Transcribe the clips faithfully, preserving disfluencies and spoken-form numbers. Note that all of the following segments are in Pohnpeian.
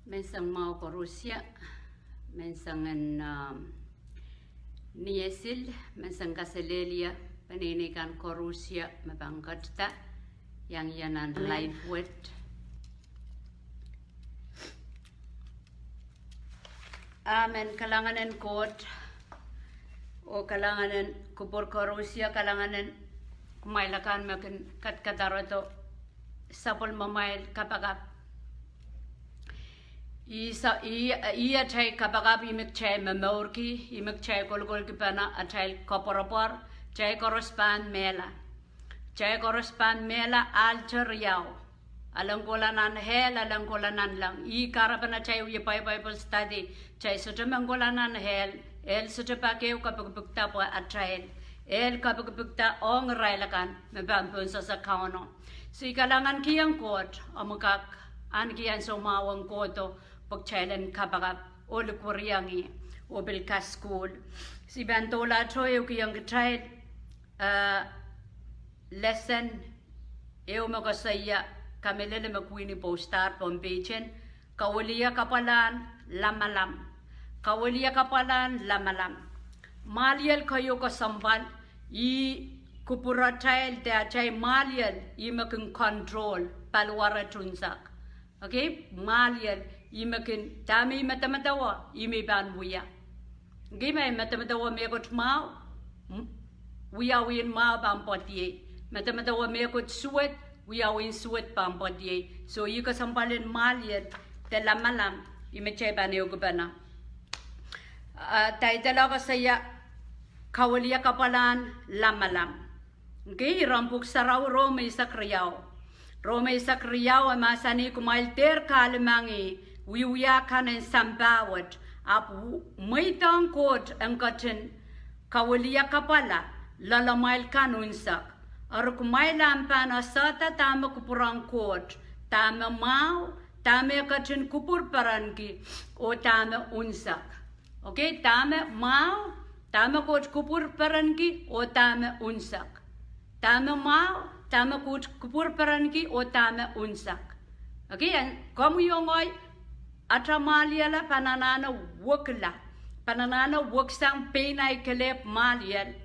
Menseng mwahu koarusie, menseng en, um, niesil, menseng kaselehlie peneinei kan koarusie me pahn ketida iang ie nan live wet. Amen. Kalahngan en Koht, oh kalahngan en kupwur koarusie, kalahngan en kumwail akan me kin kadkadarodo sapwellimamwail kapakap. Ih sa-, ih, ih atail kapakap, ih me kitail momourki, ih me kitail kolokolkipene atail koapworopwor, kitail koaros pahn mehla. Kitail koaros pahn mehla ahl te riau. Ahl en kohla nan ehl, ahl en kohla nanleng. Ih kahrepen atail wie Bi-, Bible study. Kitail sohte men kohla nan ehl, ehl sohte pak ehu kapikipikda pwe atail. Ehl kapikipikda ong irail akan me pahn pohnsehse Kauno. So I kalahngankihong Koht, omw kak ahneki ansou mwahu ong Koht pwe kitail en kapakap oh likweriong ih oh pil kasukuhl. So I pahn doulahte ehukihong kitail, eh, lesen ehu me koasoia, kamehlele me Queenie postahr pohn page en, Kawiliakapwalahn Lamalam. Kawiliakapwalahn Lamalam. Mwahliel keieu kesempwal, ih kupwuratail de atail mwahliel, ih me kin control paliwaret unsek. Okay, mwahliel, ih me kin, dahme I medemedewe, ih me I pahn wia. Okay, ma I medemedewe mehkot mwahu, m-, wiawi en mwahu pahn pwoadiei. Medemedewe mehkot suwed, wiawi en suwed pahn pwoadiei. So ih kesempwal en mwahliel de lamalam, ih me kitail pahn ehukipene. Ah, title o koasoia Kawiliakapwalahn Lamalam. Okay, iren pwuhk sarawi Rom eisek riau. Rom eisek riau e mahsanih, kumwail dehr kahlemengih wiewia kan en sampah wet, ahpw w-, mweidohng Koht en ketin kawiliakapwala loalamwail kan unsek. Eri kumwail ahpw pahn esehda dahme kupwuren Koht, dahme mwahu, dahme e ketin kupwur perenki, oh dahme unsek. Okay, dahme mwahu, dahme Koht kupwur perenki, oh dahme unsek. Dahme mwahu, dahme Koht kupwur perenki, oh dahme unsek. Okay, en komwi oh ngehi, atail mwahliel pahn anahne wekila, pahn anahne weksang pein ahi kelehpw mwahliel.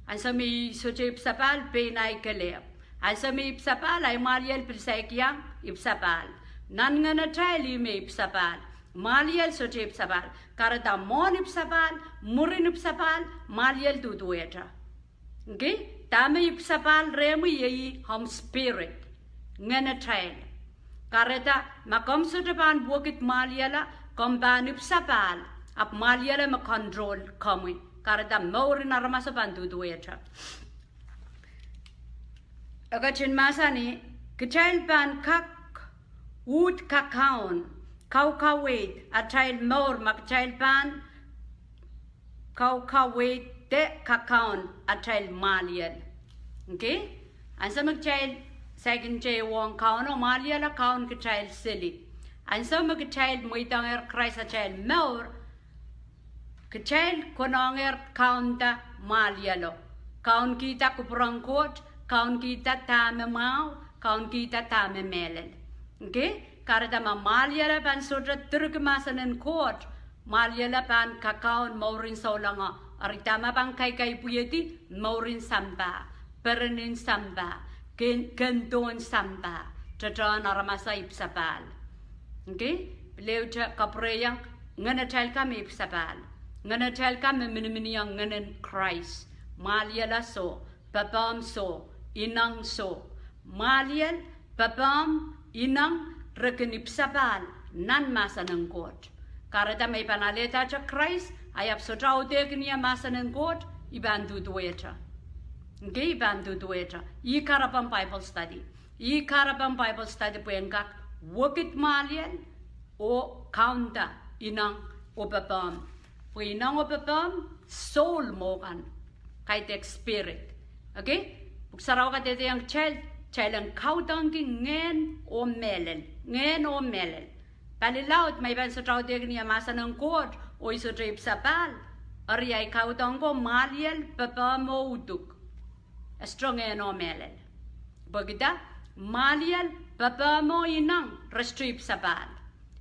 Ansou me I sohte ipwsapahl, pein ahi kelehpw. Ansou me I ipwsapahl, ahi mwahliel pil saik iang ipwsapahl. Nan ngenatail ih me ipwsapahl. Mwahliel sohte ipwsapahl. Kahrehda mwohn ipwsapahl, mwurin ipwsapahl, mwahliel duduwehte. Okay? Dahme ipwsapahl rehmwi iei omw spirit, ngenatail. Kahrehda ma komw sohte pahn wekid mwahliel, komw pahn ipwsapahl, ahpw mwahliel me control komwi. Kahrehda mourin aramaso pahn duduwehte. E ketin mahsanih, kitail pahn kak uhd kakaun, kaukaweid atail mour ma kitail pahn kaukaweid de kakaun atail mwahliel. Okay? Ansou me kitail saikinte ong Kauno, mwahliel kaun kitail seli. Ansou me kitail mweidohngehr Krais atail mour, kitail konehnger kaunda mwahlielo. Kaunkihda kupwuren Koht, kaunkihda dahme mwahu, kaunkihda dahme mehlel. Okay? Kahrehda ma mwahliel pahn sohte direki mahsen en Koht, mwahliel pahn kakaun mourin souleng. Eri dahme pahn kaikaipwihedi? Mourin sampah, perenin sampah, ken-, kendohn sampah, tohtohn aramas ipwsapahl. Okay? Pil ehute kapwureiong ngenatail kan me ipwsapahl. Ngenatail kan me miniminiong ngenen Krais. Mwahliel soh, pepehm soh, ineng soh. Mwahliel, pepehm, ineng, re kin ipwsapahl nan mahsen en Koht. Kahrehda ma I pahn alehdahte Krais, I ahpw sohte audehkin ie mahsen en Koht, I pahn duduwehte. Okay, I pahn duduwehte. Ih kahrepen Bible study. Ih kahrepen Bible study pwehn kak wekid mwahliel oh kaunda ineng oh pepehm. Pwe ineng oh pepehm, soul mwo kan, kaidehk spirit. Okay? Pwuhk Sarawi kadehdehiong kitail, kitail en kaudokki ngehn oh mehlel, ngehn oh mehlel. Palilaud ma I pahn sohte audehkin ie mahsen en Koht oh I sohte ipwsapahl, eri ahi kaudok ko mwahliel, pepehm oh uduk. E sohte ngehn oh mehlel. Pwekida? Mwahliel, pepehm oh ineng re sohte ipwsapahl.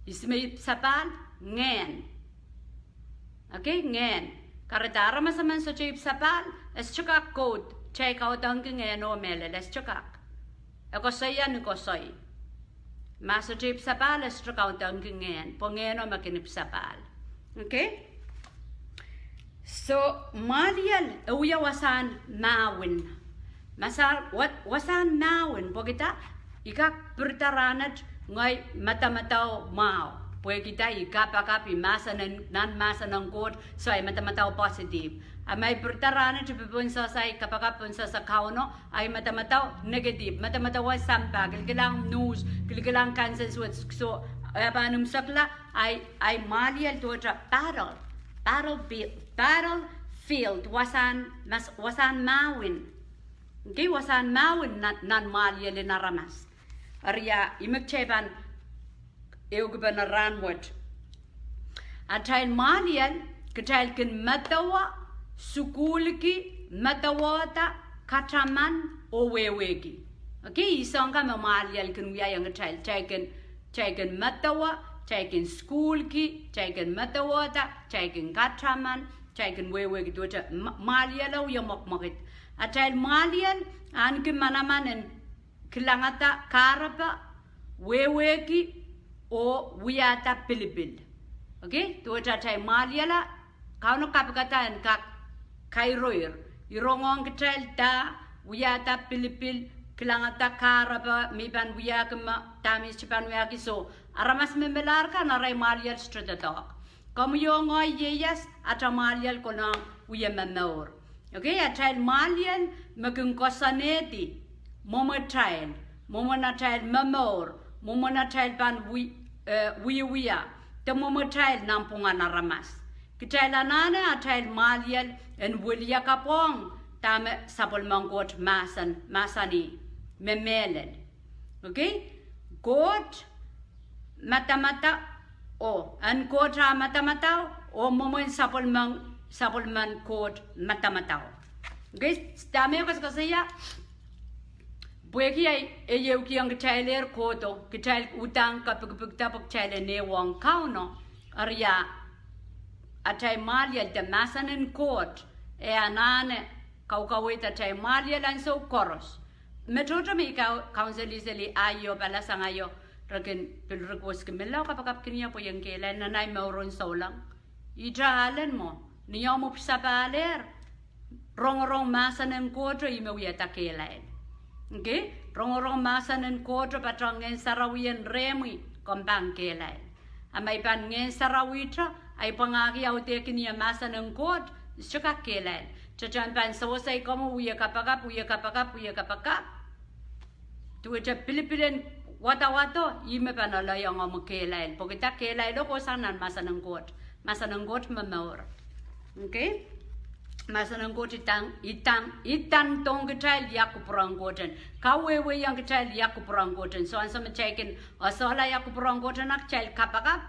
Ihs me ipwsapahl? Ngehn. Okay, ngehn. Kahrehda aramas emen sohte ipwsapahl, e sohte kak kouda, kitail kaudokiong ngehn oh mehlel, e sohte kak. E koasoia ni koasoi. Ma sohte ipwsapahl, e sohte kaudokiong ngehn, pwe ngehno me kin ipwsapahl. Okay? So, mwahliel e wia wasahn mahwin. Masa-, wa-, wasahn mahwin, pwehki dah, I kak pirida rahnwet ngehi madamadau mwahu. Pwehki dah, I kapakap, I mahsen en, nan mahsen en Koht, so ahi madamadau positive. A ma I pirida rahnwet I popohnsohsa, I kapakap pohn sohsa Kauno, ahi madamadau negative. Madamadau wai sampah, kilikilang news, kilikilang kansensuwed, so, e pahn imwisekla, ahi, ahi mwahliel duwehte battle, battle field, battle field, wasahn, mas-, wasahn mahwin. Okay, wasahn mahwin nan, nan mwahliel en aramas. Eri ia, ih me kitail pahn ehukipene rahnwet. Atail mwahliel, kitail kin medewe, sukuhlki, medewehda, kataman, oh wehwehki. Okay, ih soang ka me mwahliel kin wiahiong kitail, kitail kin, kitail kin medewe, kitail kin sukuhlki, kitail kin medewehda, kitail kin kataman, kitail kin wehwehki duwehte mwa-, mwahlielo wie mwekmwekid. Atail mwahliel, ahneki manaman en kilangada kahrepe, wehwehki, oh wiahda pilipil. Okay, duwehte atail mwahliel, Kauno kapikada en kak kairoir. I rongohng kitail dah, wiahda pilipil, kilangada kahrepe, me I pahn wiahki me, dahme I sohte pahn wiahki, so, aramas me melahr kan arail mwahliel sohte doadoahk. Komwi oh ngehi ieias, atail mwahliel konehng wie momour. Okay, atail mwahliel me kin koasoanehdi mwomwetail, mwomwen atail momour, mwomwen atail pahn wi-, eh, wiewia, de mwomwetail nanpwungen aramas. Kitail anahne atail mwahliel en wiliakapwong dahme sapwellimen Koht mahsen, mahsanih, me mehlel. Okay? Koht madamadau, oh, en Koht ah madamadau, oh mwomwen sapwellimen, sapwellimen Koht madamadau. Okay, dahme koasokoasoia, pwehki ahi, e ehukihong kitailehr kohdo, kitail uhdahn kapikipikda pwe kitail en ehuong Kauno, eri ia, atail mwahliel de mahsen en Koht, e anahne kaukaweid atail mwahliel ansou koaros. Me tohto me I kau-, kaunseliseli aio palasangaio, re kin pil requestki me lao kapakapkin ie pwe ien kehlail nan ahi mouren souleng. Ihte alen mwo, ni omw ipwsapahlehr, rongorong mahsen en Koht oh ih me wiahda kehlail. Okay? Rongorong mahsen en Koht oh patohng Ngehn Sarawi en rehmwi, komw pahn kehlail. A ma I pahn Ngehn Sarawihte, ahi pwangahki audehkin ie mahsen en Koht, I sohte kak kehlail. Tete I pahn sewese komwi wie kapakap, wie kapakap, wie kapakap. Duwehte pilipil en wadawado, ih me pahn alehiong omw kehlail. Pwehki dah, kehlailo kohsang nan mahsen en Koht. Mahsen en Koht momour. Okay? Mahsen en Koht idahn, idahn, idahn dohng kitail ia kupwuren Koht en. Kawehwehiong kitail ia kupwuren Koht en. So ansou me kitail kin esehla ia kupwuren Koht en, a kitail kapakap,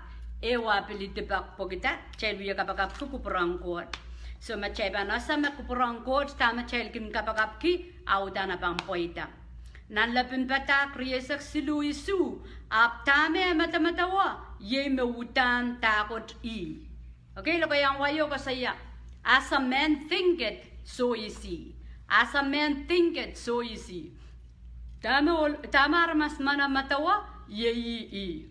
e wa pil dipak pwehki dah, kitail wie kapakapki kupwuren Koht. So ma kitail pahn ese me kupwuren Koht, dahme kitail kin kapakapki, a uhdahn e pahn pweida. Nan Lepin Padahk rieisek siluh isuh, ahpw dahme e medemedewe, iei me uhdahn dahkot ih. Okay, lokaiahn wai o koasoia, as a man thinketh, so is he. As a man thinketh, so is he. Dahme ol-, dahme aramas menet medewe, iei ih.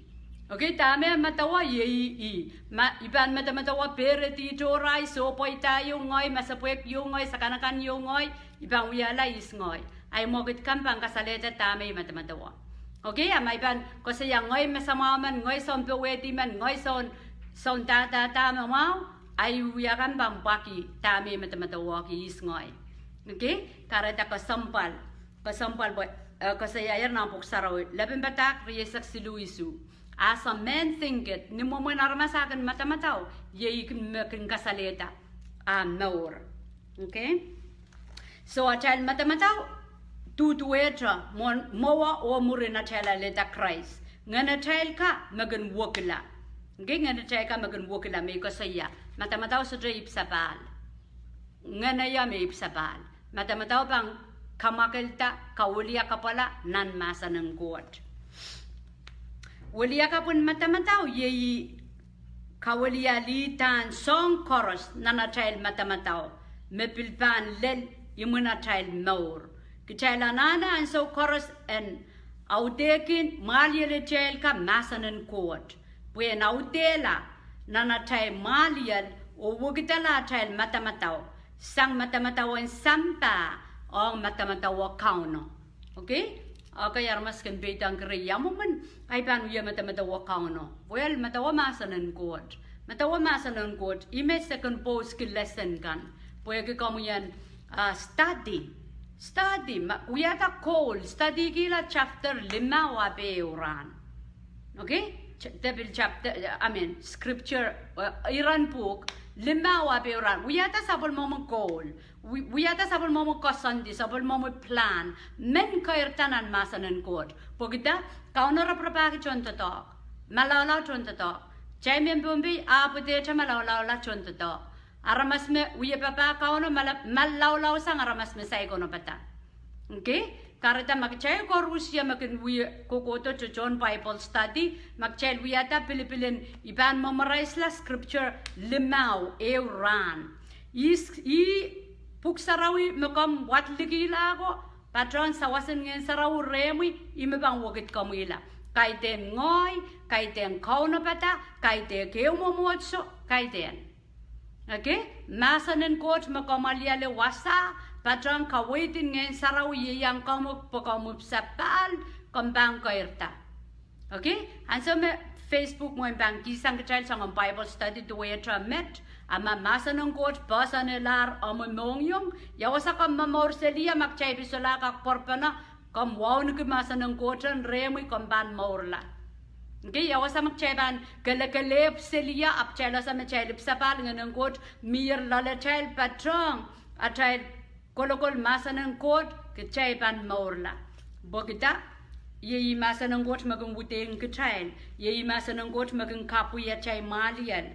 Okay, dahme medewe, iei ih. Ma I pahn medemedewe pehredi tohrohr, soh pweida ieu ngehi, masepwehk ieu ngehi, sakanakan ieu ngehi, I pahn wiahla ihs ngehi. Ahi mwekid kan pahn kasalehda dahme I medemedewe. Okay, a ma I pahn koasoia ngehi me samwahu men, ngehi soun powehdi men, ngehi soun, soun dahda dahme mwahu, ahi wia kan pahn pwakih dahme I medemedewehki ihs ngehi. Okay, kahrehda kesempwal, kesempwal pwe, eh, koasoiaier nan Pwuhk Sarawi, Lepin Padahk rieisek siluh isuh. As a man thinketh, ni mwomwen aramas eh kin medemedewe, iei ih me kin kasalehda ah mour. Okay? So atail medemedewe duduwehte mwo-, mwowe oh mwurin atail alehda Krais. Ngenatail ka me kin wekila. Okay, ngenatail ka me kin wekila me I koasoia. Medemedewe sohte ipwsapahl. Ngeneio me ipwsapahl. Medemedewe pahn kamwakelda, kawiliakapwala nan mahsen en Koht. Weliakapwen madamadau iei kawelialidahn soahng koaros nan atail madamadau me pil pahn lel imwin atail mour. Kitail anahne ansou koaros en audehki mwahliel atail ka mahsen en Koht, pwe en audehla nan atail mwahliel oh wekidala atail madamadau sang madamadau en sampah ong madamadau en Kauno. Okay? Okay, aramas kin peidek kiri ia mwomwen ahi pahn wia madamadau en Kauno. Well, madamadau mahsen en Koht. Madamadau mahsen en Koht, ih me se kin post ki lesson kan. Pwehki komwi en, ah, study. Study, ma, wiahda goal, study kihla chapter limau ape ehu rahn. Okay? Ch-, de pil chapter, I mean, scripture, uh, iren pwuhk limau ape ehu rahn. Wiahda sapwellimomwi goal. Wi-, wiahda sapwellimomwi koasoandi, sapwellimomwi plan. Men keirda nan mahsen en Koht. Pwehki dah, Kauno raparapahki tohn doadoahk. Malaulau tohn doadoahk. Kitail mehn Pohnpei, ahpw dehte malaulaula tohn doadoahk. Aramas me wia papah Kauno mala-, malaulau sang aramas me saikinte padahk. Okay? Kahrehda ma kitail koaros me kin wia kohkohdo tohn Bible study, ma kitail wiahda pilipil en I pahn memorize-la scripture limau ehu rahn. Ih, ih pwuhk sarawi me komw wadlikihla ko, patohwan sawas en Ngehn Sarawi rehmwi, ih me pahn wekid komwihla. Kaidehn ngehi, kaidehn kaunopada, kaidehn ehu mwomwohdiso, kaidehn Okay? Mahsen en Koht me komw alialie wasa, patohwan kaweid en Ngehn Sarawi ieiang komwi pwe komwi sapahl, komw pahn keirda. Okay? Ansou me Facebook mwein pahn kihsang kitail soangen Bible study duwehte met, a ma mahsen en Koht poahsoanlahr omw mohngiong, ia wasa komw momour seli ie, ma kitail pil solahr kak pwurpene, komw wauneki mahsen en Koht en rehmwi, komw pahn mourla. Okay, ia wasa me kitail pahn kelekelehpw seli ie, ahpw kitail ese me kitail ipwsapahl, Ngehn en Koht mier loalatail, patohwan atail kolokol mahsen en Koht, kitail pahn mourla. Pwehki dah, iei mahsen en Koht me kin uhdahn kitail, iei mahsen en Koht me kin kapwaiada atail mwahliel.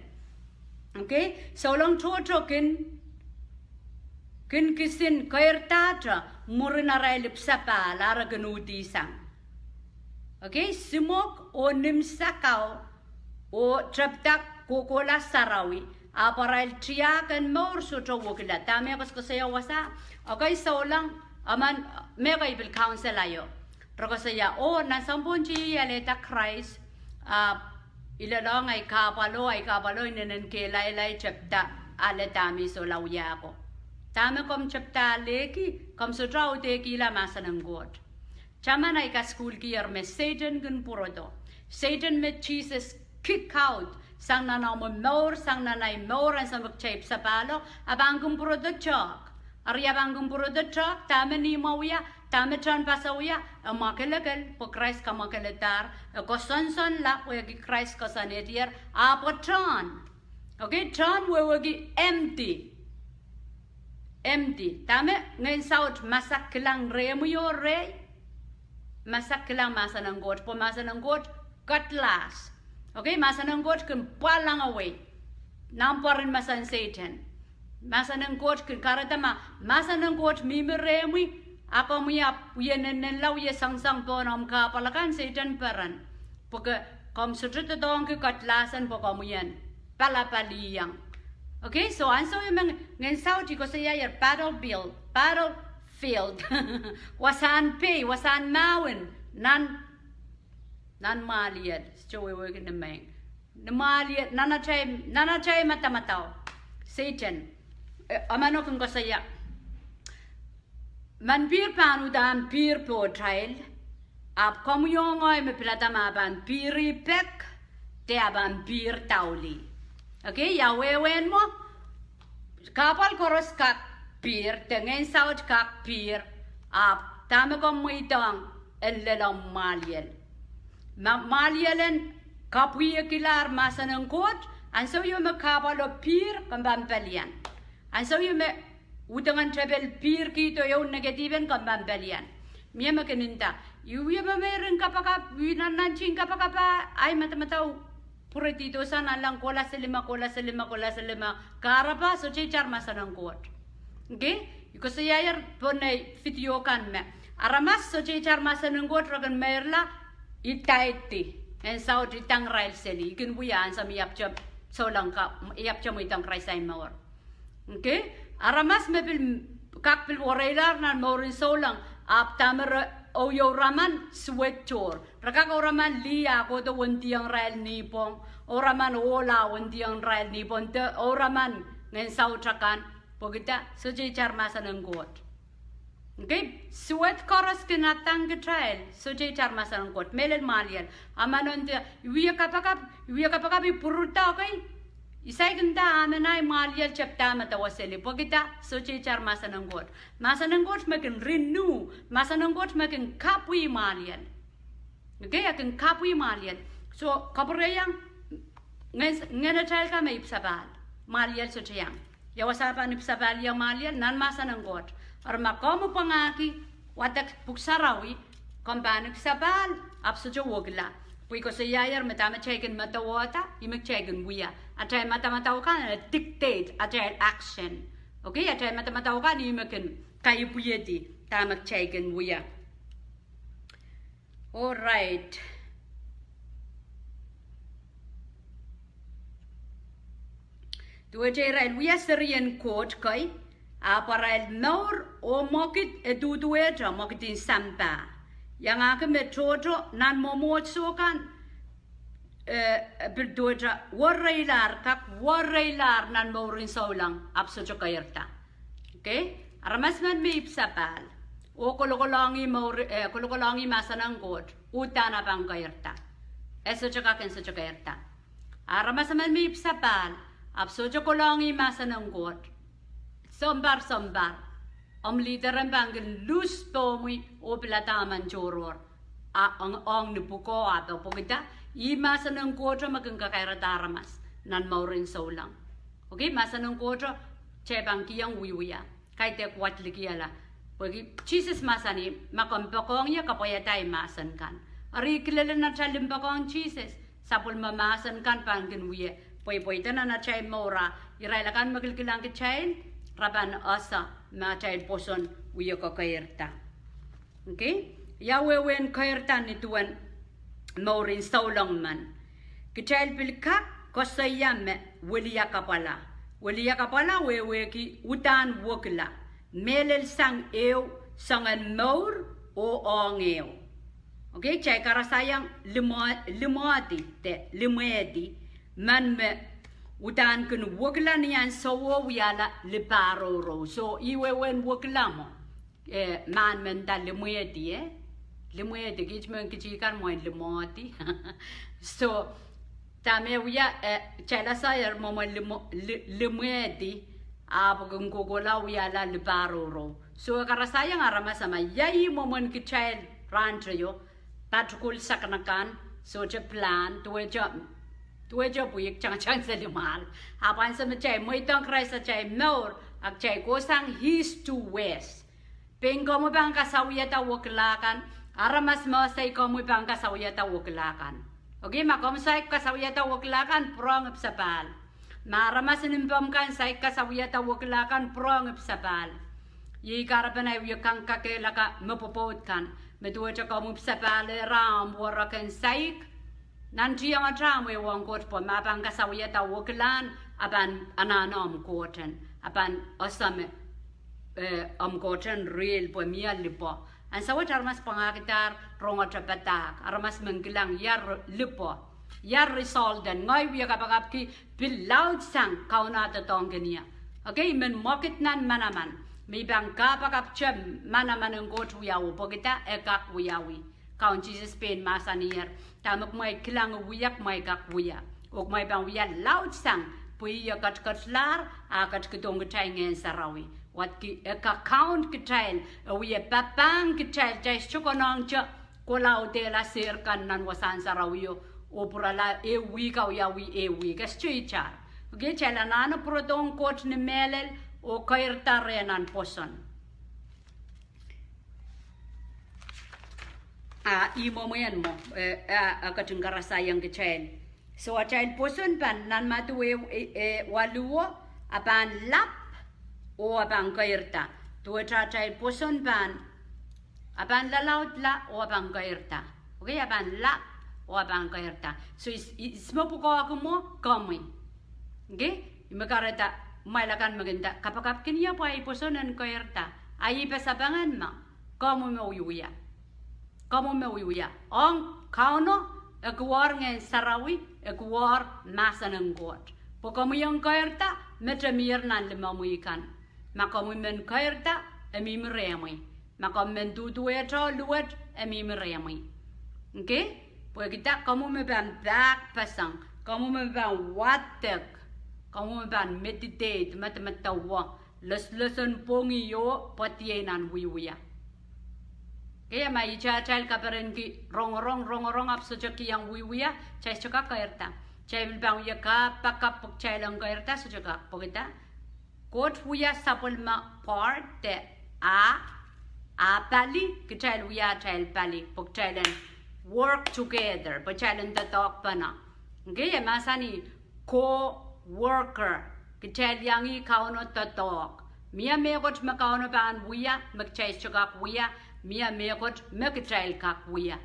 Okay, souleng tohto kin, kin kisin keirdahte mwurin arail ipwsapahl, ara kin uhdisang. Okay, simwok oh nim sakau oh tepda kohkohla sarawi, ahpw arail tiahk en mour sohte wekila. Dahme e koasokoasoia wasa? Okay, souleng, emen me kei pil counsel aio. Re koasoia, oh, nan sounpwong te I alehda Krais, ahpw I lelohng ahi kahpwalo, ahi kahpwalo inenen kehlail tepda ale dahme I solahr wia ko. Dahme komw tepda alehki, komw sohte audehkihla mahsen en Koht. Taman ahi kasukuhlkiher me Sehdan kin pwurodo. Sehdan me Sises kick out sang nan omw mour, sang nan ahi mour, ansou me kitail ipwsapahlo, a pahn kin pwurodo tehk. Eri a pahn kin pwurodo tehk, dahme ni imwe wia, dahme tehnpas wia, e mwakelekel, pwe Krais kamwakelehdahr, e koasoansoanla, pwehki Krais koasoanehdier, ahpw e tehn. Okay, tehn wehwehki empty. Empty. Dahme Ngehn Saut masak kilang rehmwi oh rehi? Masak kilang mahsen en Koht, pwe mahsen en Koht cutlass. Okay, mahsen en Koht kin pwalangawei nan pwoaren mahsen Sehdan. Mahsen en Koht kin kahrehda ma mahsen en Koht mihmi rehmwi, a komwi ahpw wie nennenla wie soangsoang pohn omw kahpwal akan, Sehdan peren. Pwehki komw sohte doadoahngki cutlass en pwe komwi en palapaliong. Okay, so ansou me Ngehn Saut koasoiaier battlefield, battlefield. Wasahn pei, wasahn mahwen, nan, nan mwahliel, sohte wehwehki ni mehn. Ni mwahliel, nan atail, nan atail madamadau. Sehdan, eh, emen kin koasoia, men pihr pahn uhdahn pihr pohtail, ahpw komwi oh ngehi me pilada ma pahn pihr ih pek, de a pahn pihr daulih. Okay, ia wehwehn mwo, kahpwal koaros kak pihr, de Ngehn Saut kak pihr, ahpw dahme komw mweidohng en lel omw mwahliel? Ma mwahliel en kapwaikilahr mahsen en Koht, ansou ieu me kahpwalo pihr, komw pahn pelian. Ansou ieu me uhdahn tepel pihr kihdo ehu negative en, komw pahn pelian. Mie me kin nda, I wie memeir en kapakap, I nannantihong kapakap, ahi madamadau pwuredihdo sang nanleng kohla seli me, kohla seli me, kohla seli me, kahrepe sohte itar mahsen en Koht. Okay? I koasoiaier pohn nei video kan me aramas sohte itar mahsen en Koht, re kin meirla, I daidi. Ngehn saut idang irail seli, I kin wia ansou me I ahpwte souleng ka, I ahpwte mweidohng Krais ahi mour. Okay? Aramas me pil, kak pil wereilahr nan mouren souleng, ahpw dahme re, oh, oh, ouraman suwed tohr. Re kak ouraman lih ah kohdo wendiong irail nipwong, ouraman ohl ah wendiong irail nipwong, de ouraman ngehn saut akan, pwehki dah, sohte itar mahsen en Koht. Okay, suwed koaros kin adang kitail, sohte itar mahsen en Koht, mehlel mwahliel. A ma nondo, I wie kapakap, I wie kapakap I pwurda kei, I saikinte amen ahi mwahliel tepda medewe seli, pwehki dah, sohte itar mahsen en Koht. Mahsen en Koht me kin renew, mahsen en Koht me kin kapwi mwahliel. Okay, e kin kapwi mwahliel. So, kapwureiong, ngehn, ngehn atail ka me ipwsapahl, mwahliel sohte iang. Ia wasa pahn ipwsapahl ie mwahliel? Nan mahsen en Koht. Eri ma komw pwangahki wadek pwuhk sarawi, komw pahn ipwsapahl, ahpw sohte wekila. Pwe I koasoiaier me dahme kitail kin medewehda, ih me kitail kin wia. Atail madamadau kan e dictate atail action. Okay, atail madamadau kan ih me kin kaipwidi dahme kitail kin wia. Alright. Duwehte irail wia serien Koht kei, ahpw arail mour oh mwekid e duduwehte mwekid en sampah. Iangahki me tohto nan mwomwohdiso kan, eh, pil duwehte wereilahr, kak wereilahr nan mouren souleng, ahpw sohte keirda. Okay? Aramas emen me ipwsapahl oh kolokolongih mour, eh, kolokolongih mahsen en Koht, uhdahn e pahn keirda. E sohte kak en sohte keirda. Aramas emen me ipwsapahl, ahpw sohte kolongih mahsen en Koht, sounpar, sounpar, omw leader en pahn kin lose pohmwi oh pilada emen tohrohr. A ong, ong ni pwukoa, ahpw pwehki dah, ih mahsen en Kohto me kin kakairada aramas nan mouren souleng. Okay, mahsen en Kohto kitail pahn kihong wiewia. Kaidehk wadek likiala. Pwehki Sises mahsanih, ma komw poakohng ie, kapwaiada ei mahsen kan. Eri kilelen atail limpoakohng Sises, sapwellime mahsen kan pahn kin wie pweipweida nan atail mour, a irail akan me kilkilang kitail, re pahn ese me atail pwoson wie kekeirda. Okay? Ia wehwehn keirda ni duwen mouren souleng men? Kitail pil kak koasoia me wiliakapwala. Wiliakapwala wehwehki uhdahn wekila, mehlel sang ehu soangen mour oh ong ehu. Okay, kitail karasaiong limwe-, limwehdi, de limwehdi, men me uhdahn kin wekila ni ansouo wiahla liparourou. So, ih wehwehn wekila mwo. Eh, mahn me nda limwehdi, eh? Limwehdi, kiht me kitikan mwein limwehdi. So, dahme wia, eh, kitail ese eri mwomwen limo-, li-, limwehdi, ahpw kin kohkohla wiahla liparourou. So, e karasaiong aramas ma ia ih mwomwen kitail rahnteio, patkul sakanakan, sohte plan, duwehte, duwehte pwihk tangtang seli mwahl. Ahpw ansou me kitail mweidohng Krais atail mour, a kitail kohsang east to west. Pein komwi pahn kasawiada wekila kan, aramas me esei komwi pahn kasawiada wekila kan. Okay, ma komw saik kasawiada wekila kan, pwurehng ipwsapahl. Ma aramas en mpomw kan saik kasawiada wekila kan, pwurehng ipwsapahl. Iei kahrepen ahi wie kangoange laka me pwopwoud kan, me duwehte komw ipwsapahlehda omw werek en saik, nantihong atail mwehi ong Koht pwe ma pahn kasawiada wekilahn, a pahn anahne omw Koht en, a pahn ese me, eh, omw Koht en real pwe mie lipo. Ansou wet aramas pwangahkidahr rongete padahk, aramas men kilang ia re-, lipo, ia result en, ngehi wie kapakapki pil laudsang Kauno doadoahngkin ie. Okay, I men mwekid nan manaman me I pahn kapakapte manaman en Koht wiawi, pwehki dah, e kak wiawi. Kaun Sises pein mahsaniher, dahme kumwail kilang wia, kumwail kak wia, oh kumwail pahn wia laudsang, pwe ih e ketiketlahr, a ketikihdohng kitail Ngehn Sarawi. Wadki e kak count kitail, e wie papahng kitail, kitail sohte konehngte kolaudehla sehr kan nan wasahn sarawio, oh pwurala ehu wihk a wiawi ehu wihk, e sohte itar. Okay, kitail anahne pwurodohng Koht ni mehlel, oh keirda reh nan pwoson. A ih mwomwen mwo, eh, a, a ketin karasaiong kitail. So atail pwoson pahn nan Madiu, eh, eh, waluhwo, a pahn lap, oh a pahn keirda. Duwehte atail pwoson pahn, a pahn lalaudla, oh a pahn keirda. Okay, a pahn lap, oh a pahn keirda. So, ihs, ihs me pwukoahki mwo? Komwi. Okay? Ih me kahrehda, kumwail akan me kin nda, kapakapkin ie pwe ei pwoson en keirda. A ih pasapengen me komwi me wiewia. Komwi me wiewia. Ong Kauno, e kuohr Ngehn Sarawi, e kuohr mahsen en Koht. Pwe komwi en keirda, mete mier nan limomwi kan. Ma komwi men keirda, e mihmi rehmwi. Ma komw men duduwehte luwet, e mihmi rehmwi. Okay? Pwehki dah? Komwi me pahn pahkpeseng, komwi me pahn wadek, komwi me pahn meditate, medemedewe, loslosonpwongih oh pwoadiei nan wiewia. Okay, ma ihte atail kaperenki rongorong, rongorong ahpw sohte kihong wiewia, kitail sohte kak keirda. Kitail pil pahn wia kapakap pwe kitail en keirda, sohte kak, pwehki dah? Koht wia sapwellime part de a, a pali, kitail wia atail pali, pwe kitail en work together, pwe kitail en doadoahkpene. Okay, e mahsanih co-worker, kitail iang ih Kauno doadoahk. Mie mehkot me Kauno pahn wia, me kitail sohte kak wia, mie mehkot me kitail kak wia.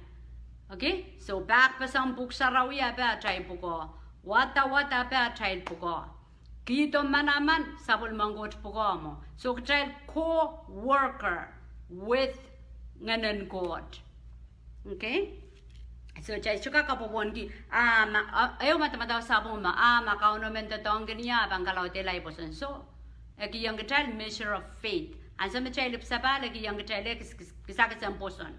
Okay, so pahkpeseng Pwuhk Sarawi ape atail pwukoa. Wadawad ape atail pwukoa. Kihdo manaman sapwellimen Koht pwukoa mwo. So kitail co-worker with Ngehnen Koht. Okay? So kitail sohte kak kapwopwonki, a ma, a, ehu madamadau sapwung me, a ma Kauno men doadoahngkin ie, a pahn kalaudehla ei pwoson. So, e kihong kitail measure of faith. Ansou me kitail ipwsapahl, e kihong kitail e kis, kis, kisakis en pwoson.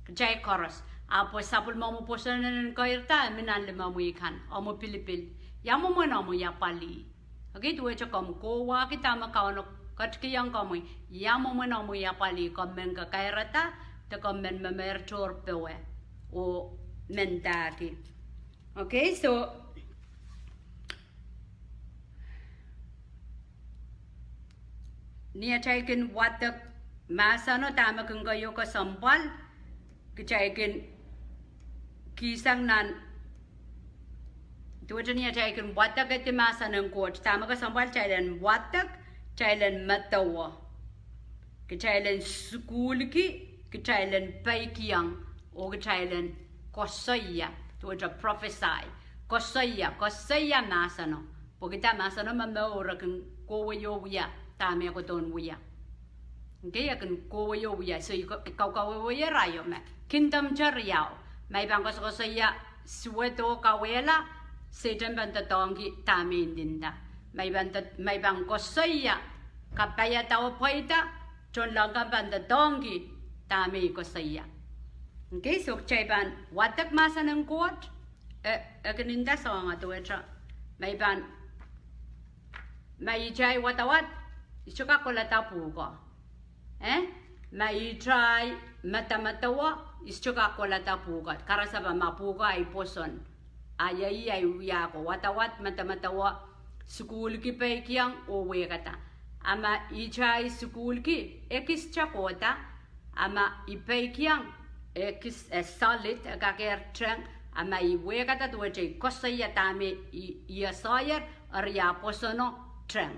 Kitail koaros. Ahpw sapwellimomwi pwoson en keirda, e mi nan limomwi kan, omwi pilipil. Ia mwomwen omwi apwalih? Okay, duwehte komw kohwahki dahme Kauno ketikihong komwi, ia mwomwen omwi apwalih? Komw men kakairada, de komw men memeirtohr powe oh mendahki? Okay, so ni atail kin wadek mahseno, dahme kin keieu kesempwal? Kitail kin kihsang nan, duwehte ni atail kin wadek edi mahsen en Koht, dahme kesempwal? Kitail en wadek, kitail en medewe, kitail en sukuhlki, kitail en peikiong, oh kitail en koasoia, duwehte prophesy, koasoia, koasoia mahseno. Pwehki dah? Mahseno me mour, e kin kohwei oh wia dahme e kohdohn wia. Okay, e kin kohwei oh wia. So I ka, kaukawehweier aio me kingdom te riau. Ma I pahn koasokoasoia suwed oh kauwehla, Sehdan pahn doadoahngki dahme I ndinda. Ma I pahn do, ma I pahn koasoia kapaiada oh pweida, tohnleng kan pahn doadoahngki dahme I koasoia. Okay, so kitail pahn wadek mahsen en Koht, e, e kin nda soahng duwehte, ma I pahn, ma I kitail wadawad, I sohte kak kolada pwuhko. Eh? Ma I kitail medemedewe, I sohte kak kolada pei ko. Karasepe, ma pei ko ahi pwoson, a iei ahi wia ko, wadawad, medemedewe, sukuhlki, peikiong oh wehkada. A ma I kitail sukuhlki, ekiste kohda. A ma I peikiong, ekis, e solid, e kakehr teng. A ma I wehkada duwehte I koasoia dahme I, I asoier, eri ah pwosono teng.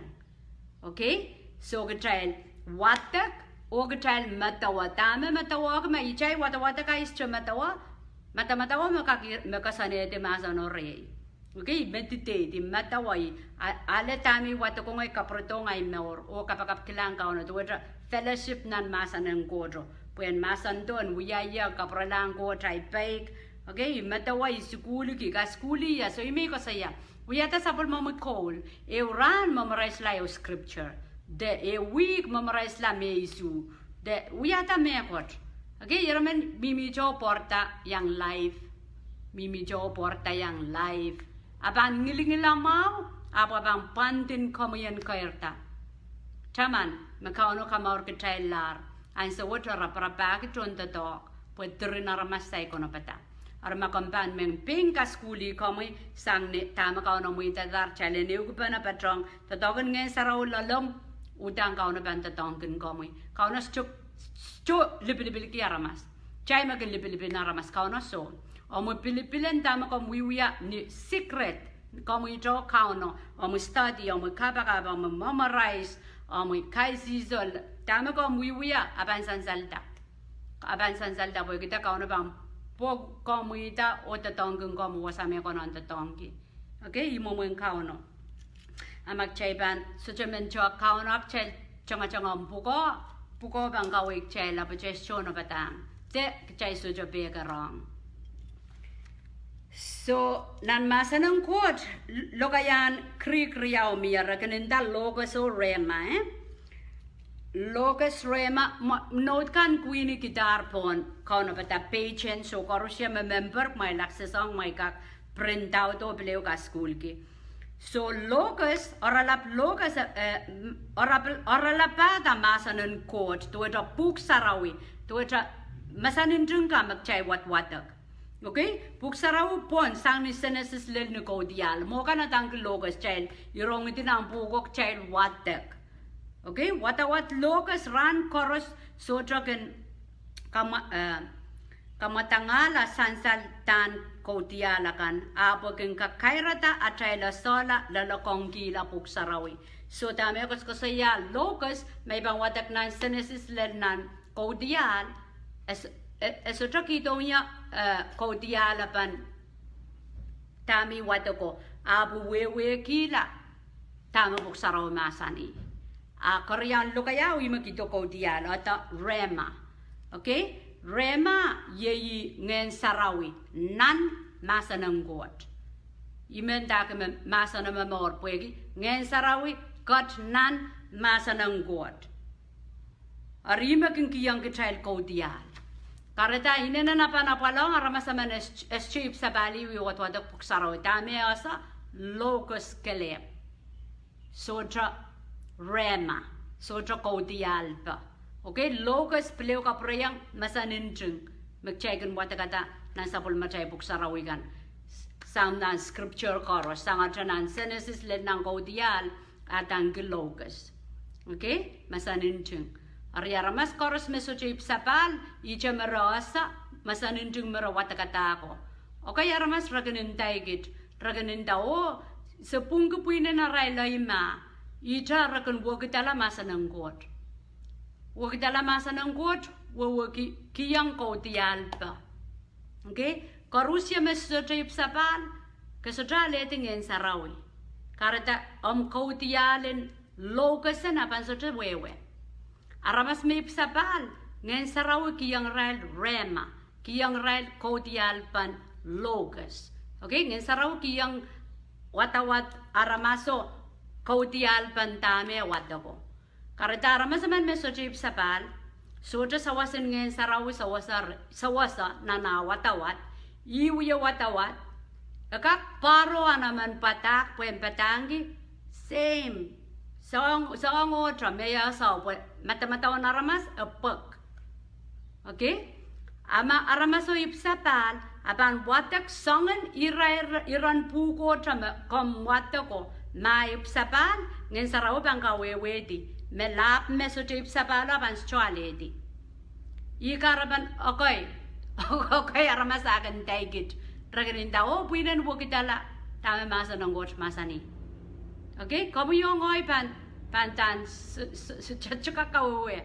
Okay? So kitail wadek oh kitail medewe. Dahme medewe? Ma I kitail wadawadek ahi sohte medewe, medemedewe me kak, me koasoanehdi mahseno rehi. Okay, I meditate, I medewe, I a, ale dahme I wadekohng, I kapwuredohng ahi mour oh kapakapkilahng Kauno duwehte fellowship nan mahsen en Koht. Pwehn mahsendo, en wiahier, kapwurelahng Koht, ahi peik. Okay, I medewe, I sukuhlki, kasukuhlih, so I me I koasoia. Wiahda sapwellimomwi koul, ehu rahn memorize la ehu scripture, de ehu wihk memorize la me issue, de wiahda mehkot. Okay, ire men mihmihte pwarada iang live, mihmihte pwarada iang live. A pahn ngilingila mwahu, ahpw a pahn pwandin komwi en keirda. Taman me Kauno kamour kitaillahr, ansou wet e raparapahki tohn doadoahk, pwe diren aramas saikinte pada. Eri ma komw pahn mengpeng kasukuhlih komwi sang ni dahme Kauno mweidadahr, kitail en ehukipene patohng doadoahk en Ngehn Sarawi loalomw, uhdahn Kauno pahn doadoahngkin komwi. Kauno sohte, sohte lipilipilki aramas. Kitail me kin lipilipil aramas, Kauno soh. Omwi pilipil en dahme komw wiewia ni secret, komwi oh Kauno, omwi study, omwi kapakap, omwi memorize, omwi kaisihsol, dahme komw wiewia, a pahn sansalda. A pahn sansalda pwehkida Kauno pahn pwukoahmwihda oh doadoahngkin komwi wasa me ke pahn doadoahngki. Okay, ih mwomwen Kauno. A ma kitail pahn sohte men tohn Kauno, kitail tengetengehng pwukoa, pwukoa pahn kaweid kitail, ahpw kitail sohte padahng. De kitail sohte peikiong. So, nan mahsen en Koht, lokaiahn Greek riau mie, re kin nda logos oh rhema, eh? Logos, rhema, mwo-, nohte kan kwini kidahr pohn kaunopada page en, so koaros me member, kumwail access ong, kumwail kak print out oh pil ehu kasukuhlki. So logos, oaralap logos, eh, oarap-, oaralapahda mahsen en Koht, duwehte Pwuhk Sarawi, duwehte mahsaninting kan me kitail wadwadek. Okay? Pwuhk Sarawi pwon sang ni Senesis lel ni Kaudiahl. Mwo kan adaneki logos, kitail irongidi nan pwuhko, kitail wadek. Okay? Wadawad logos rahn koaros sohte kin kamwa-, eh, kamwadangala sansal dahn Kaudiahl akan, ahpw e kin kakairada atail esehla loalokongkihla Pwuhk Sarawi. So dahme koasoakoasoia logos, me I pahn wadek nan Senesis lel nan Kaudiahl, e s-, e, e sohte kihdohng ie, eh, Kaudiahl e pahn dahme I wadeko, ahpw e wehwehkihla dahme Pwuhk Sarawi mahsanih. A keriaun lokaiahu ih me kihdo Kaudiahl, ede rhema. Okay? Rhema iei Ngehn Sarawi nan mahsen en Koht. Ih me ndahki me mahseno momour pwehki Ngehn Sarawi ket nan mahsen en Koht. Eri ih me kin kihong kitail Kaudiahl. Kahrehda inenen apwal, apwal ong aramas emen e s-, e sohte ipwsapahl wie wadwadek Pwuhk Sarawi. Dahme e ese? Logos kelehpw. Sohte rhema, sohte Kaudiahl pe. Okay, logos pil ehu kapwurehiong mahsaninting me kitail kin wadekada nan sapwellimatail Pwuhk Sarawi kan. Sang nan scripture koaros, sangete nan Senesis lel nan Kaudiahl, adaneki logos. Okay, mahsaninting. Eri aramas koaros me sohte ipwsapahl, ihte me re ese mahsaninting me re wadekada ko. Okay, aramas re kin ndaikit, re kin nda, oh, se pwungki pwihnen arail loimah, ihte re kin wekidala mahsen en Koht. Wekidala mahsen en Koht, wehwehki, kihong Kaudiahl pe. Okay, koaros me sohte ipwsapahl, ke sohte alehdi Ngehn Sarawi. Kahrehda omw Kaudiahl en logos en a pahn sohte wehwe. Aramas me ipwsapahl, Ngehn Sarawi kihong irail rhema, kihong irail Kaudiahl pen logos. Okay, Ngehn Sarawi kihong wadawad aramaso Kaudiahl pen dahme e wadeko. Kahrehda aramas emen me sohte ipwsapahl, sohte sawas en Ngehn Sarawi sawasa, sawasa nan ah wadawad, ih wie wadawad, e kak pahro nan omw en padahk pwehn padahngki, same, soahng, soahngohte me e esehla pwe madamadau en aramas e pwek. Okay? A ma aramaso ipwsapahl, a pahn wadek soangen irair, iren pwuhkohte me komw wadeko, ma ipwsapahl, Ngehn Sarawi pahn kawehwehdi, me lahp me sohte ipwsapahlo a pahn sohte alehdi. Ih kahrepen, okay, okay, aramas a kin ndaikit, re kin nda, oh, pwihnen wekidala dahme mahsen en Koht mahsanih. Okay, komwi oh ngehi pahn, pahn dan s-, s-, s-, sohte kak kawehwe.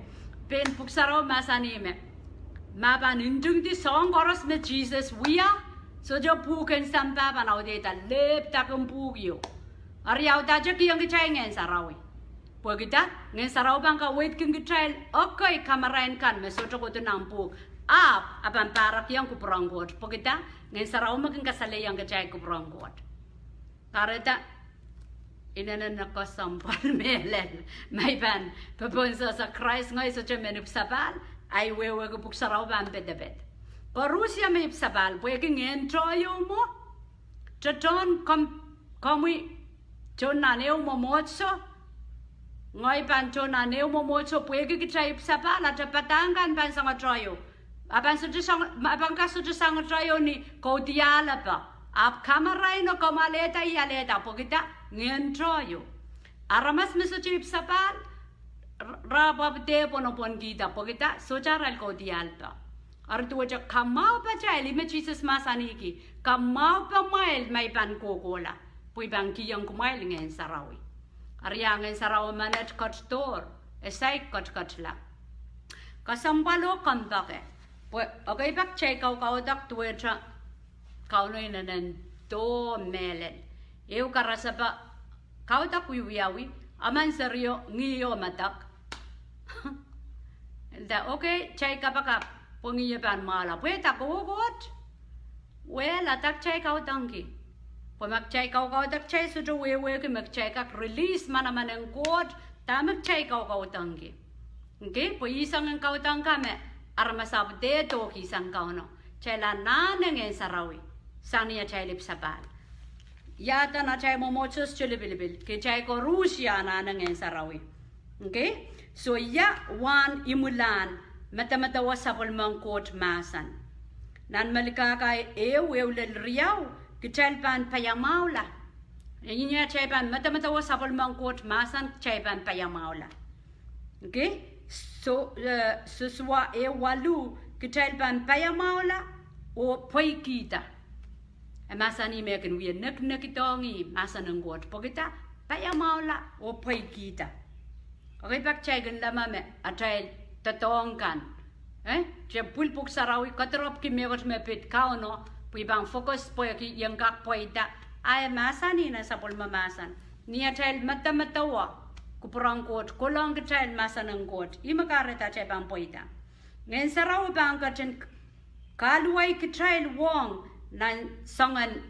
Pein Pwuhk Sarawi mahsanih me, ma pahn ntingdi soahng koaros me Sises wia, sohte pwuhken sampah pahn audehda, lehpw dakin pwuhk ieu. Eri audehte kihong kitail Ngehn Sarawi. Pwekida, Ngehn Sarawi pahn kaweidki kitail ekei kamarain kan me sohte kohdo nan pwuhk, ahpw a pahn pahrekiong kupwur en Koht. Pwekida, Ngehn Sarawi me kin kasalehiong kitail kupwur en Koht. Kahrehda, inenen kesempwal mehlel, ma I pahn popohnsohsa Krais, ngehi sohte men ipwsapahl, ahi wehwehki Pwuhk Sarawi pahn pedeped. Koaros me ipwsapahl, pwehki Ngehn Tohto mwo, tohtohn komw, komwi, tohn nan ehu mwomwohdiso, ngehi pahn tohn nan ehu mwomwohdiso, pwehki kitail ipwsapahl, atail padahk kan pahn sangete ehu. A pahn sohte sang-, a pahn kak sohte sangete ehu ni Kaudiahl pe. Ahpw kamarain o komw alehda, I alehda, pwekida, Ngehn Tohto. Aramas me sohte ipwsapahl, re, re pwapwede pwonopwon kihda, pwekida, sohte arail Kaudiahl pe. Eri duwehte kamwahu patail, ih me Sises mahsanihki, kamwahu pamwail ma I pahn kohkohla, pwe I pahn kihong kumwail Ngehn Sarawi. Eri a Ngehn Sarawi menet ketidohr, e saik ketiketla. Kesempwalo kompoake, Pwe ekei pak kitail kaukaudok duwehte Kauno inenen doh mehlel. Ehu karasepe kaudok wiewiawi, emen serio ngih oh medek. Nda, okay, kitail kapakap, pwe ngih e pahn mwahula. Pwe dah kohkohte? Well, dah kitail kaudokki? Pwe ma kitail kaukaudok, kitail sohte wehwehki me kitail kak release manaman en Koht, dahme kitail kaukaudokki. Okay, pwe ih soangen kaudok kan me aramas ahpw dehdohki sang Kauno. Kitail anahne Ngehn Sarawi sang ni atail ipwsapahl. Ia dah nan atail mwomwohdiso sohte lipilipil, kitail koaros anahne Ngehn Sarawi. Okay? So ia wahn imwilahn medemedewe sapwellimen Koht mahsen? Nan Melkahka ehu, ehu lel riau, kitail pahn paiamwahula. Ni atail pahn medemedewe sapwellimen Koht mahsen, kitail pahn paiamwahula. Okay? So, eh, Sosua ehu waluh, kitail pahn paiamwahula oh pweikihda. E mahsanih me kin wie nekinekidohng mahsen en Koht pwehki dah? Paiamwahula oh pweikihda. Okay, pak kitail kin leme me atail doadoahk kan, eh, te pwil Pwuhk Sarawi kadiropwki mehkot me pid Kauno, pwe I pahn focus pwehki I en kak pweida. A e mahsanih nan sapwellime mahsen, ni atail medemedewe kupwuren Koht kohlohng kitail mahsen en Koht, ih me kahrehda kitail pahn pweida. Ngehn Sarawi pahn ketin kahluwa kitail ong nan soangen,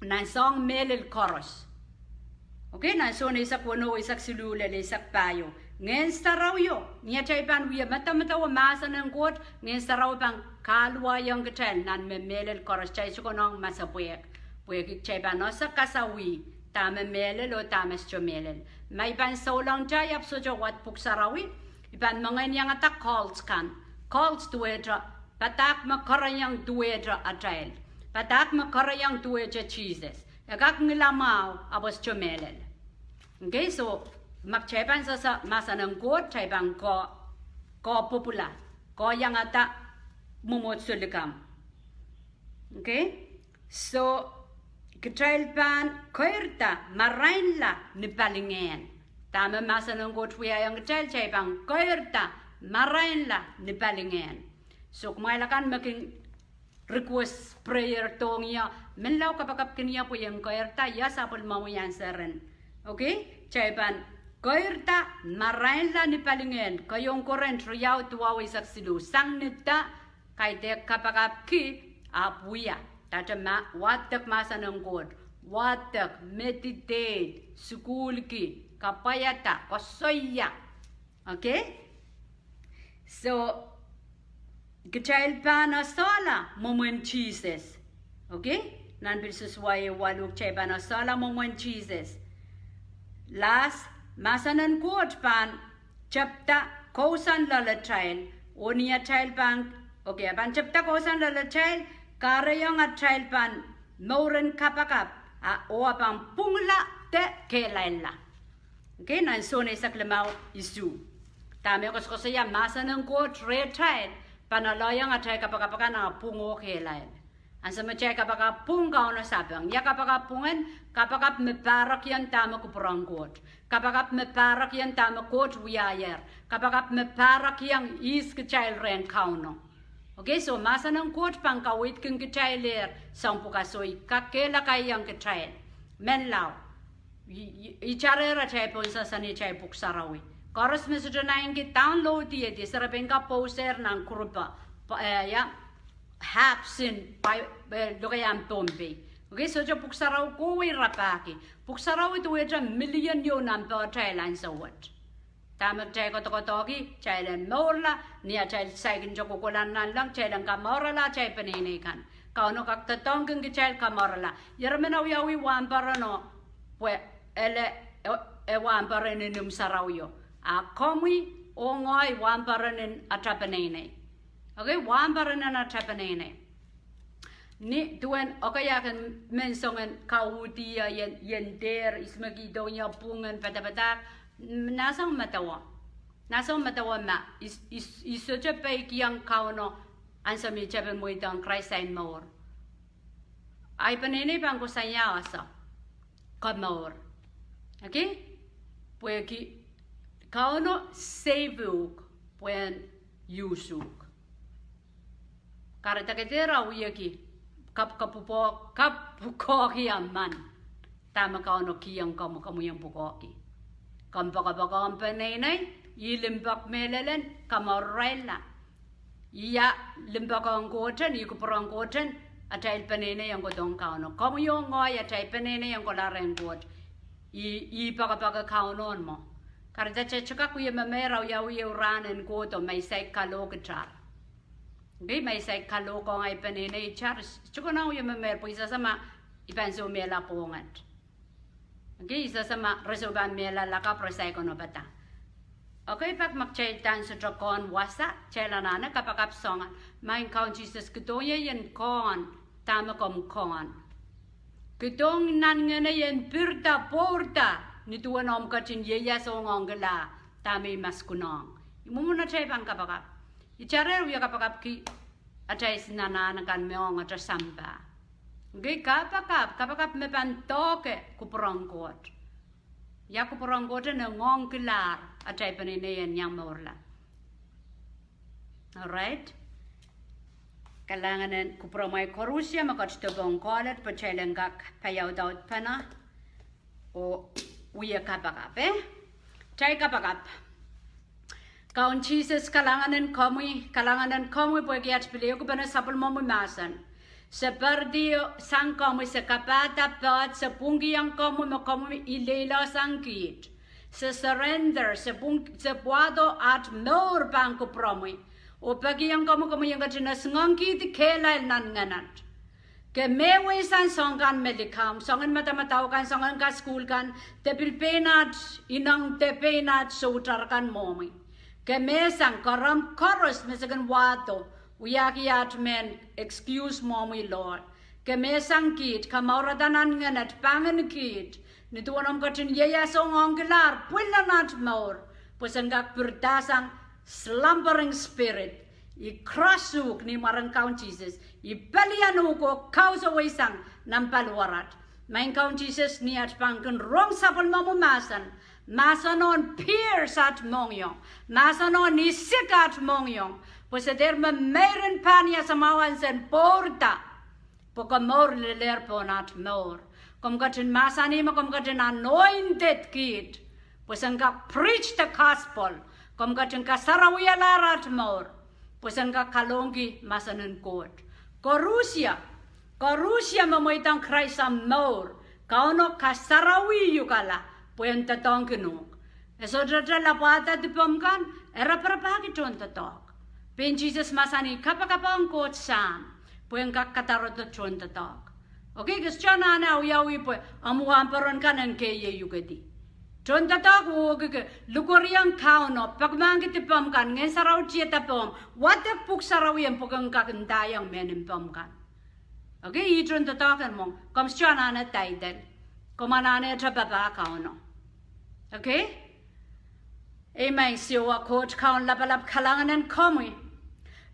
nan soahng mehlel koaros. Okay, nan Sohn eisek weneu, eisek siluh lel eisek pahieu. Ngehn Sarawio, ni atail pahn wie medemedewe mahsen en Koht, Ngehn Sarawi pahn kahluwaiong kitail nan me mehlel koaros, kitail sohte konehng masepwehk. Pwehki kitail pahn ese kasawih dahme mehlel oh dahme sohte mehlel. Ma I pahn souleng kitail ahpw sohte wad Pwuhk Sarawi, I pahn mengehn iangada cult kan. Cult duwehte padahk me kerenihong duwehte atail. Padahk me kerenihong duwehte Sises. E kak ngilamwahu ahpw e sohte mehlel. Okay, so ma kitail pahn sehse mahsen en Koht, kitail pahn koh, koh pwupwula, koh iangada mwomwohdiso likamw. Okay? So, kitail pahn keirda marainla ni palingehn. Dahme mahsen en Koht wiahiong kitail, kitail pahn keirda marainla ni palingehn. So, kumwail akan me kin request prayer dohng ie, menlau kapakapkin ie pwe I en keirda, ia sapwellimomwi answer en. Okay? Kitail pahn keirda marainla ni palingehn, keieun Korint riau, duwau, eisek siluh, sang ni dah? Kaidehk kapakapki, ahpw wia. Dahte ma, wadek mahsen en Koht, wadek, meditate, sukuhlki, kapwaiada, koasoia. Okay? So, kitail pahn esehla mwomwen Sises. Okay? Nan pil Sosua ehu waluh, kitail pahn esehla mwomwen Sises. Las, mahsen en Koht pahn tepda kousoan loalatail, oh ni atail pahn, okay, pahn tepda kousoan loalatail, kahrehiong atail pahn mouren kapakap, a, oh a pahn pwungla de kehlailla. Okay, nan Sohn eisek limau, isuh. Dahme koasokoasoia mahsen en Koht rehtail, pahn alehiong atail kapakap akan a pwung oh kehlail. Ansou me kitail kapakap pwung, Kauno sapeng. Ia kapakap pwungen? Kapakap me pahrekiong dahme kupwuren Koht. Kapakap me pahrekiong dahme Koht wiahier. Kapakap me pahrekiong ihs kitail rehn Kauno. Okay, so mahsen en Koht pahn kaweidkin kitailehr sang pwuhk, a soh, I kak kehlail kaiong kitail. Menlau. I, i, itarehra atail pwonsasa ni atail pwuhk sarawi. Koaros me sohte naineki, download ie, di serepein kapousehr nan kurupe, pa, eh, ia, apps en, pa, eh, lokaiahn Pohnpei. Okay, sohte pwuhk sarawi kohwei rapahki. Pwuhk sarawi duwehte milion ieu nan pehtail ansou wet. Dahme kitail koadokoadohki, kitail en mourla, ni atail saikinte kohkohlahte nanleng, kitail en kamourala atail peneinei kan. Kauno kak doadoahngkin kitail kamourala. Ire men wiawi wahnpoaron o, pwe ele, e, e wahnpoaron en imw sarawio. A komwi oh ngehi wahnpoaron en ata peneinei. Okay, wahnpoaron en ata peneinei. Ni duwen, okay, I kin men soangen kauhdi ie, ien, ien dehr, ihs me kihdohng ie pwungen padapadahk, nah soang medewe. Nah soang medewe ma, I, I, I sohte peikiong Kauno ansou me I tepin mweidohng Krais ahi mour. Ahi peneinei pahn koasoia ahso, komour. Okay? Pwehki Kauno save uhk, pwehn use uhk. Kahrehda ke dehr awieki, kap, kapwukoa, kapwukoahki emen. Dahme Kauno kihong komwi, komwi en pwukoahki. Komw poakopoake omw peneinei, ih limpoak mehlelen, kamourirailla. Ih limpoak ong Kohten, ih kupwur ong Kohten, atail peneinei en kohdohng Kauno. Komwi oh ngehi atail peneinei en kohla rehn Koht. Ih, ih poakopoake Kauno mwo. Kahrehda kitail kak wie memeir awiawi ehu rahn en kohdo, ma I saik kalohkitar. Ngehi ma I saik kalohkohng ahi peneinei itar, I sohte konehng wie memeir pwe I sehse ma I pahn sou mehla pwohnget. Ngehi I sehse ma re sou pahn mehla lakapw re saik onopada. Okay, pak ma kitail uhdahn sohte kohn wasa, kitail anahne kapakap soangen. Maing Kaun Sises, kidohng ie ien kohn, dahme komw kohn. Kidohng nan ngehn ien pirda, pwourda, ni duwen omw ketin ieias ong ongkila, dahme I maskunohng. I mwomwen atail pahn kapakap. Itar wie kapakapki atail sin anahn akan me ong atail sampah. Ngehi kapakap, kapakap me pahn doahke kupwur ong Koht. Ia kupwur ong Koht en ongongkilahr atail peneinei en iang mourla. All right. Kalahngan en kupwuromwail koarusie me ketido pohn college pwe kitail en kak paiaudaudpene oh wie kapakap, eh? Kitail kapakap. Kaun Sises, kalahngan en komwi, kalahngan en komwi pwehki at pil ehukipene sapwellimomwi mahsen. Se poaridi sang komwi, se kapahda poad, se pwungkihong komwi me komwi ileilehsang kiht. Se surrender, se pwung, se wahdo at mour pahn kupwuromwi. Oh pekihong komwi, komwi en ketin esingongkihdi kehlail nan ngehn at. Ke mehweisang soahng kan me likamw, soangen madamadau kan, soangen kasukuhl kan, de pil pein at ineng, de pein at soutar kan mwohmwi. Ke mehsang, kerempwa koaros me se kin wahdo, wiahki at mehn excuse mwohmwi, Lord. Ke mehsang kiht, kamourada nan ngehn at, pangin kiht, ni duwen omw ketin ieias ong ongkilahr pwil nan at mour, pwe sen kak pirdasang slumbering spirit. I crush uhk ni mwaren Kaun Sises. I pelian uhk oh kausoweisang nan paliwarat. Maing Kaun Sises, ni at pahn kin rong sapwellimomwi mahsen, mahsen en pierce at mohngiong, mahsen en isik at mohngiong, pwe se dehr memeirin pahn ia samwa en sen pwourda. Pwe komour lelehr pohn at mour. Komw ketin mahsanih me komw ketin anointed kiht pwe sen kak preach the gospel. Komw ketin kasarawialahr at mour pwe sen kak kalohngki mahsen en Koht. Koarusie, koarusie me mweidohng Krais omw mour, Kauno kasarawihukala pwe en doadoahngkin uhk. E sohte lapwahda dipomw kan, e raparapahki tohndoadoahk. Pein Sises mahsanih, kapakap ong Koht Sahm pwe en kak kadarodo tohndoadoahk. Okay, ke sohte anahne awiawi pwe omw wahnpoaron kan en keieiukedi. Tohndoadoahk wehwehki ke likwerihong Kauno, pekimahkki dipomw kan, Ngehn Sarawi tiada pohmw, wadek Pwuhk Sarawi en pwuken kak ndaiong mehn mpomw kan. Okay, ih tohndoadoahk en mwohmw, komw sohte anahne daidel, komw anahne tepapa Kauno. Okay? Ei maing Siohwa Koht Kaun lapalap, kalahngan en komwi.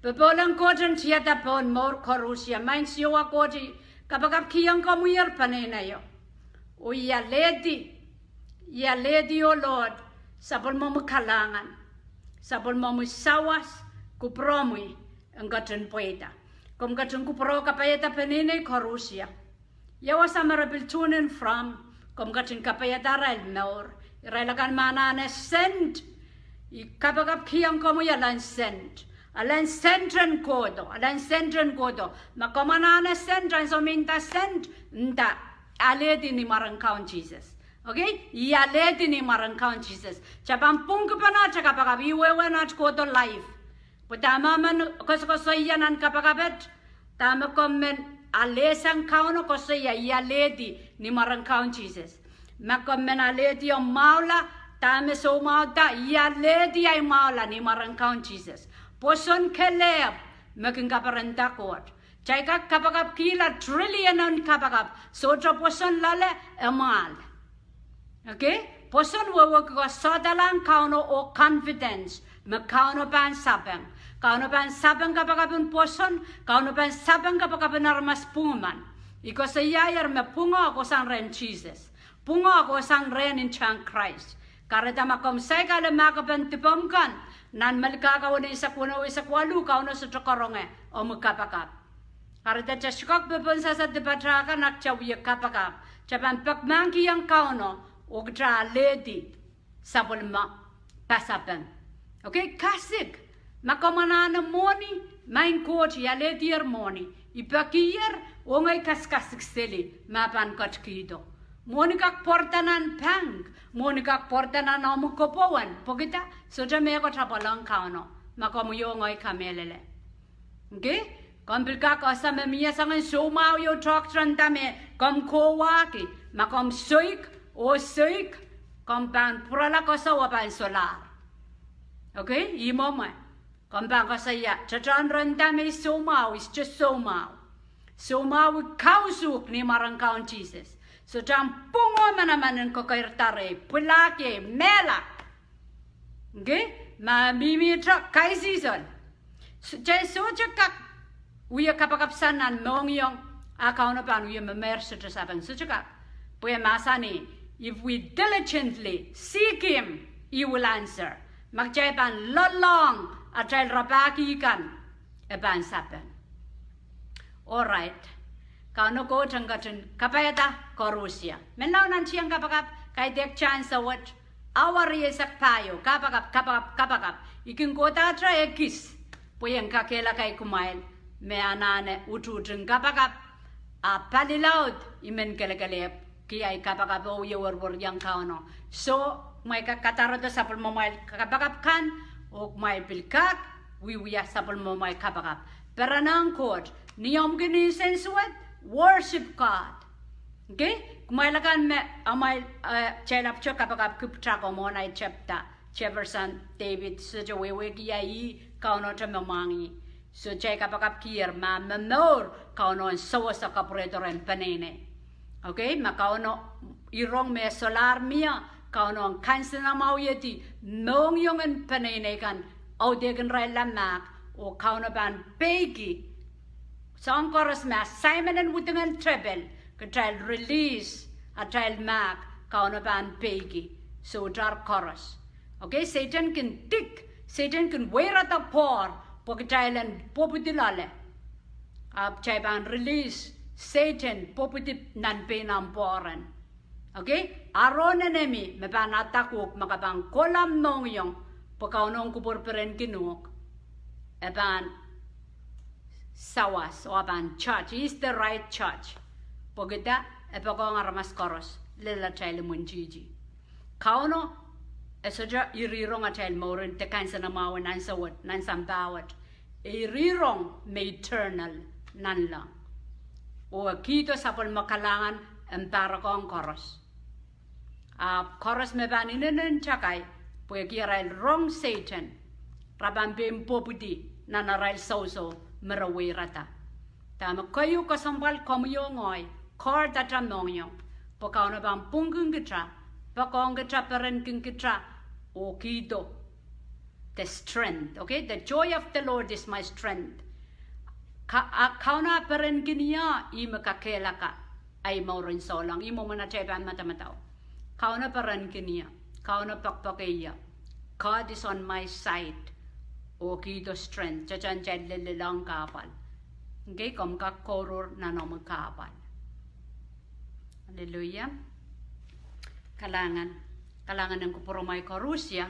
Popohl en Koht en tiada pohn mour koarusie. Maing Siohwa Koht, I kapakapkihong komwi peneineio. Oh I alehdi, I alehdi, oh Lord, sapwellimomwi kalahngan, sapwellimomwi sawas, kupwuromwi en ketin pweida. Komw ketin kupwure kapaiada peneinei koarusie. Ia wasa me re pil tune in from, komw ketin kapaiada arail mour. Irail akan me anahne send, I kapakapkihong komwi elen send. Elen send en kohdo, elen send en kohdo. Ma komw anahne send, ansou me I nda send, nda alehdi ni mwaren Kaun Sises. Okay? I alehdi ni mwaren Kaun Sises. Kitail pahn pwungkihpene atail kapakap, ih wehwehn at kohdo life. Pwe dahme men koasokoasoia nan kapakap et, dahme komw men alehsang Kauno, koasoia, I alehdi ni mwaren Kaun Sises. Ma komw men alehdi omw mwahula, dahme soumwahula, I alehdi ahi mwahula ni mwaren Kaun Sises. Pwoson kelehpw me kin kaperenda Koht. Kitail kak kapakapkihla trillion en kapakap, sohte pwoson loale, e mwahl. Okay? Pwoson wehwehki koasoadalahng Kauno oh confidence me Kauno pahn sapeng. Kauno pahn sapeng kapakap en pwoson, Kauno pahn sapeng kapakap en aramas pwungiman. I koasoiaier me pwungo kohsang rehn Sises. Pwungo kohsang rehn ntahn Krais. Kahrehda ma komw saik ale mahkopen dipomw kan, nan Melkahka weneisek weneu, eisek waluh, Kauno sohte karonge omwi kapakap. Kahrehda te sohte kak popohn sasa dipatail kan, a kitail wie kapakap. Kitail pahn pekmahkihong Kauno, oh kitail alehdi sapwellime pasapeng. Okay, kasik. Ma komw anahne mwohni, maing Koht, I alehdier mwohni. I pekier, oh ngehi kasikasik seli, ma pahn ketikihdo. Mwohni kak pwarada nan pahn, mwohni kak pwarada nan omw kopowen, pwehki dah, sohte mehkot apwal ong Kauno, ma komwi oh ngehi kamehlele. Okay? Komw pil kak ese me mie soangen soumwahu ieu tohkte nda me komw kohwahki, ma komw soik, oh soik, komw pahn pwurala koasoia pahn solahr. Okay? Ih mwomwe. Komw pahn koasoia, tehtehn ren nda me I soumwahu, I sohte soumwahu. Soumwahu kausuhk ni mwaren Kaun Sises. Sohte ahmw pwungo manaman en kekeirda rehi, pwilahki, mehla. Okay? Ma mihmihte, kaisihsol. Soh, kitail sohte kak wie kapakap sang nan mohngiong, a Kauno pahn wie memeir sohte sapeng, sohte kak. Pwe mahsanih, if we diligently seek him, he will answer. Ma kitail pahn lelohng atail rapahki kan, e pahn sapeng. Alright. Kauno Koht en ketin kapaiada koarusie. Menlau nantihong kapakap, kaidehk ansou wet, awa rieisek pahieu, kapakap, kapakap, kapakap. I kin kohdahte ekis, pwe I en kakehlaka kumwail me anahne utuhten kapakap, a palilaud I men kelekelehpw, ki ahi kapakap oh wie werwer iang Kauno. Soh, kumwail kak kadarodo sapwellimamwail kapakap kan, oh kumwail pil kak wiewia sapwellimamwail kapakap. Perenong Koht, ni omw kin nsensuwed, worship God. Okay? Kumwail akan me amwail, eh, kitail ahpwtehn kapakapki pwutak oh mwohn ahi tepda, Jefferson Davis sohte wehwehki ih, Kauno te mwamwahngih. Soh, kitail kapakapkier ma momour Kauno en sewese kapwurehdo rehn peneinei. Okay, ma Kauno irong me solahr mie, Kauno en kansenamwahwiedi mohngiong en peneinei kan, audehkin irail mahk, oh Kauno pahn peiki. Soahng koaros me assignment en widingen tepel, kitail release atail mahk, Kauno pahn peiki soutar koaros. Okay, Sehdan kin dik, Sehdan kin weirada poahr, pwe kitail en pwopwidi loale. Ahpw kitail pahn release Sehdan pwopwidi nan pein omw poahren. Okay, our own enemy me pahn attack uhk ma ke pahn kohla mohngiong, pwe Kauno en kupwur perenkin uhk, e pahn sawas oh e pahn judge. He is the right judge. Pwehki dah, e poakohng aramas koaros, lel atail imwintihti. Kauno e sohte irirong atail mouren de kansenamwahu en ansou wet, nan sampah wet. E irirong me eternal, nanleng. Oh e kihdo sapwellime kalahngan en pahrekohng koaros. Ahpw koaros me pahn inenen takai, pwehki arail rong Sehdan, re pahn pein pwopwidi nan arail sousou me re weirada. Dahme keieu kesempwal komwi oh ngehi, guard atail mohngiong, pwe Kauno pahn pwungkin kita, poakohng kita, perenkin kita, oh kihdo the strength. Okay, the joy of the Lord is my strength. Ka-, a, Kauno perenkin ie, ihme kakehlaka ahi mouren souleng, ih mwomwen atail pahn madamadau. Kauno perenkin ie, Kauno poakpoake ie. God is on my side. Oh kihdo strength, tehtehn kitail lellelohng kahpwal. Okay, komw kak kouruhr nan omwi kahpwal. Hallelujah. Kalahngan, kalahngan en kupwuromwail koarusie.